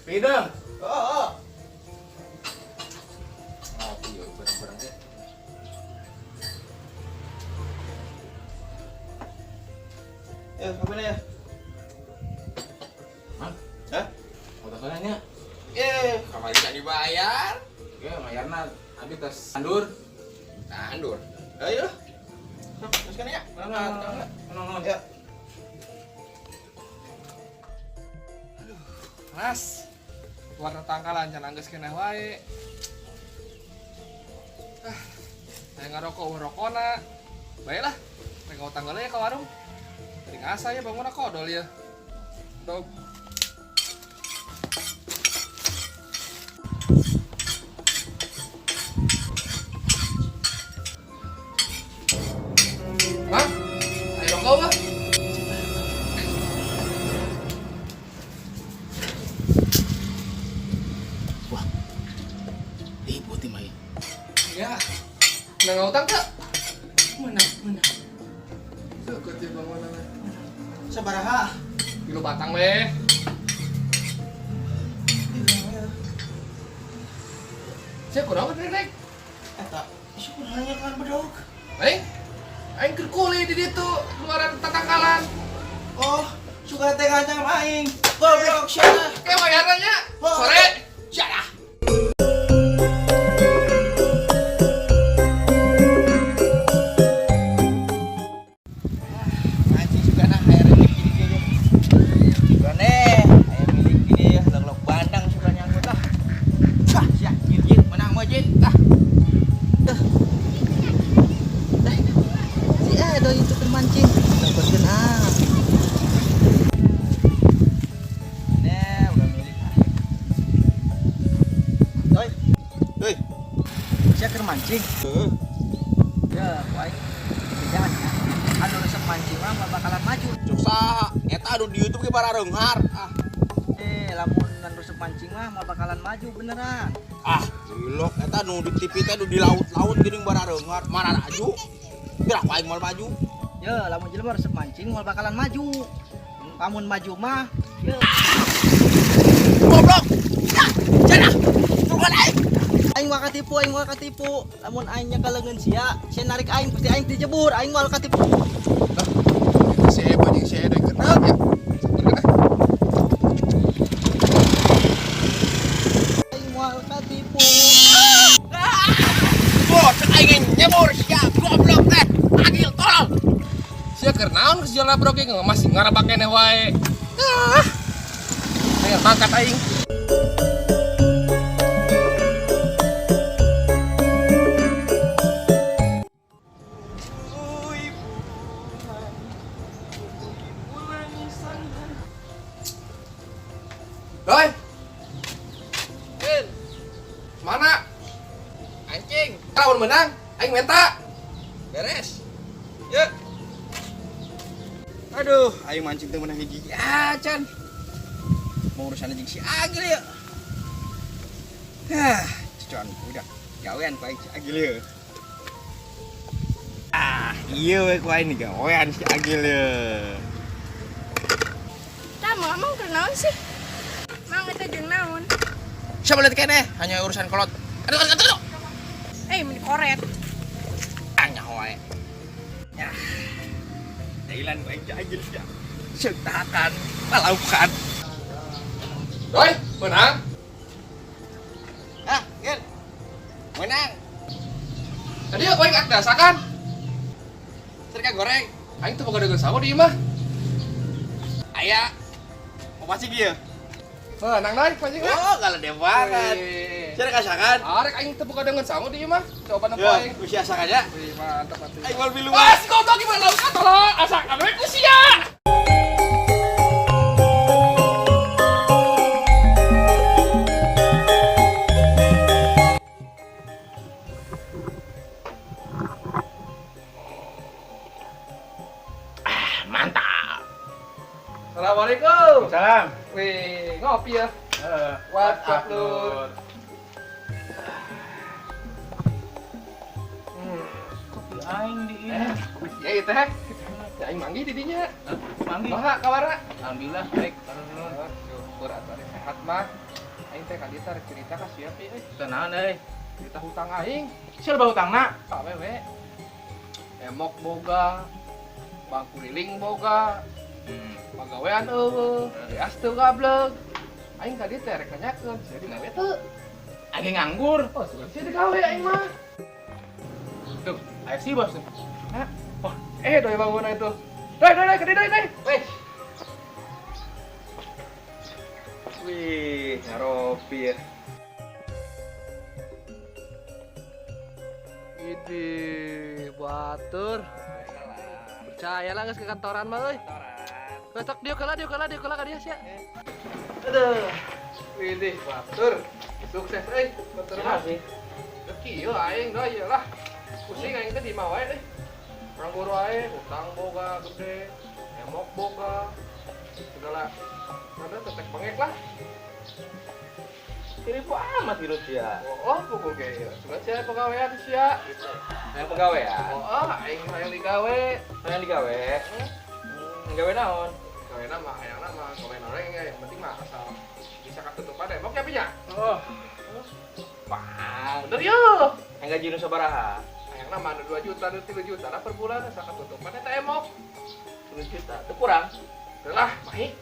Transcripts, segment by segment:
Bidang. Oh. Ngopi yo bareng-bareng teh. Ya, apa ya? Mang? Hah? Motornya nya. Kamari can dibayar. Ya, mayarna abi tos andur. Tandur. Ayo lah. Sok, teruskan ya. Mana? Mana? Ya. Mas, warna tangkalan can anggeus keneh wae. Ah, saya ngarokok eueuh rokona. Baiklah, rek ngutang heula ya ka warung. Tadi ngasa ya bangunna kodol ya. Dog. Mang, ayo rokok mah. Ribut nih, Mai. Ya. Nang ngutang teu? Mana? Deket ya bangunan. Sabaraha? Tilu batang weh. Siap kunaon rek rek? Eta, isu nanya kan bedog. Aing, aing keur kuli di ditu luaran tatangkalan. Oh, suka teh ngancam aing. Goblok sia. Kayak bayarnya nya. Sore. Sia lah. Mancing suka nah air milik gini dia. Suka nih, air milik gini ya, log-log bandang suka nyangkut ah. Wah, sia, jin jin menang mah jin. Ah. Tuh. Dah. Si Edo itu keur mancing. Dapatkeun ah. Nih, udah milik ah. Doi. Hei. Sia keur mancing. Heeh. Ya, ku aing jangan ya. Anu resep mancing mah bakalan maju. Cuk saha? Eta anu di YouTube ge barareunghar. Ah. Lamun anu resep mancing mah moal bakalan maju beneran. Ah, cilok eta nu di TV teh nu di laut-laut geuning barareunghar, mararaju. Gerak ku aing moal maju. Ya, lamun jelema resep mancing moal bakalan maju. Lamun maju mah, ya. Goblok. Ah, cenah. Bukan aing. Aing moal katipu, aing moal katipu. Lamun aing nyekel leungeun sia, sia narik aing pasti aing dijebur, aing moal katipu. Lah, itu si Ebo jeung si Edo kenal ya. Aing moal katipu. Bos, aing nyebur sia goblok teh. Agil tolong. Sia keur naon geus jalan brok ge masih ngarabak keneh wae. Ah. Ayo mangkat aing. Doi. Jin. Mana? Anjing. Lawan menang, aing minta. Beres. Ya. Aduh, aing mancing teh menang hiji acan. Mau urusan jeung si Agil ya. Hah, cucuan udah. Gawean ku aing si Agil ya. Ah, iya we ku aing gawean si Agil ya. Tah, mau keur naon sih? Mang eta jeung naon? Siapa lihat keneh? Hanya urusan kolot. Aduh, aduh, aduh. Meni koret. Ah, nyaho wae. Ya. Thailand ku aing si Agil ya. Sertakan, palaukan. Doi, menang. Ah, Gil. Menang. Tadi aku aing dasakan. Serika goreng. Aing tuh boga dagang sawo di imah. Aya. Mau pasti kieu. Menang doi, pancing lah. Oh, kalau dia banget. Wih. Serika sakan. Arek aing teu boga dagang sawo di imah. Coba nempo Ya, aing. usia sakan ya. Wih, mantap atuh. Aing moal milu. Wah, si goblok gimana lauk tolong asak ame ku sia. Mantap. Assalamualaikum. Salam. Wih, ngopi ya. What's up, Lur? Kopi aing di ini. Ya ieu teh. Ya aing manggih di dinya. Manggih. Kumaha kabarna? Alhamdulillah baik. Syukur atuh ari sehat mah. Aing teh ka dieu teh cerita ka sia pi euy. Teu naon euy. Cerita hutang aing. Sia loba hutangna? Awewe. Emok boga, bangku riling boga, pagawean eueuh, beas teu gableg. Aing ka dieu teh rek nanyakeun, sia digawe teu? Aing nganggur. Oh, sugan sia digawe aing mah. Tuh, aya si bos tuh. Hah? Oh, doi bangun itu. Doi, doi, doi, ke dieu, doi, doi. Weh. Wih, ngaropi ya. Idih, batur. Percayalah geus ke kantoran mah euy. Besok dieu keula, dieu keula, dieu keula ka dieu sia. Aduh. Widih, batur. Sukses euy, batur mah. Sih. Kieu aing doi ieu lah. Pusing aing teh di imah wae euy. Nganggur wae, utang boga gede, emok boga. Segala ada tetek bengek lah. Kiripu amat hidup sia. Oh, pukul ge ieu. Sugan sia pagawean sia gitu. Hayang pagawean. Oh, aing hayang digawe. Hayang digawe. Gawe naon? Gawe nama, hayang nama, gawe noreng ya, yang penting mah asal bisa katutupan emok ya pinya. Oh. Pang. Bener yo. Hayang gaji nu sabaraha? Hayang nama nu 2 juta, nu 3 juta lah per bulan asal katutupan eta emok. 3 juta. Teu kurang. Teu lah, mahi.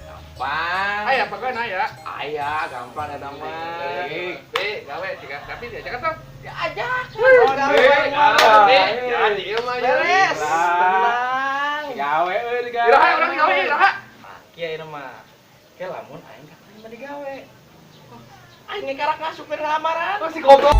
Gampang. Aya pagawean aya. Aya, gampang eta mah. B, gawe tiga, tapi diajak atau? Diajak. Gawe, gawe, jadi ieu mah ya. Beres. Tenang. Gawe euy digawe. Iraha urang digawe iraha. Kieu ieu mah. Ke lamun aing katerima digawe. Aing karak ngasup lamaran. Oh, si goblok.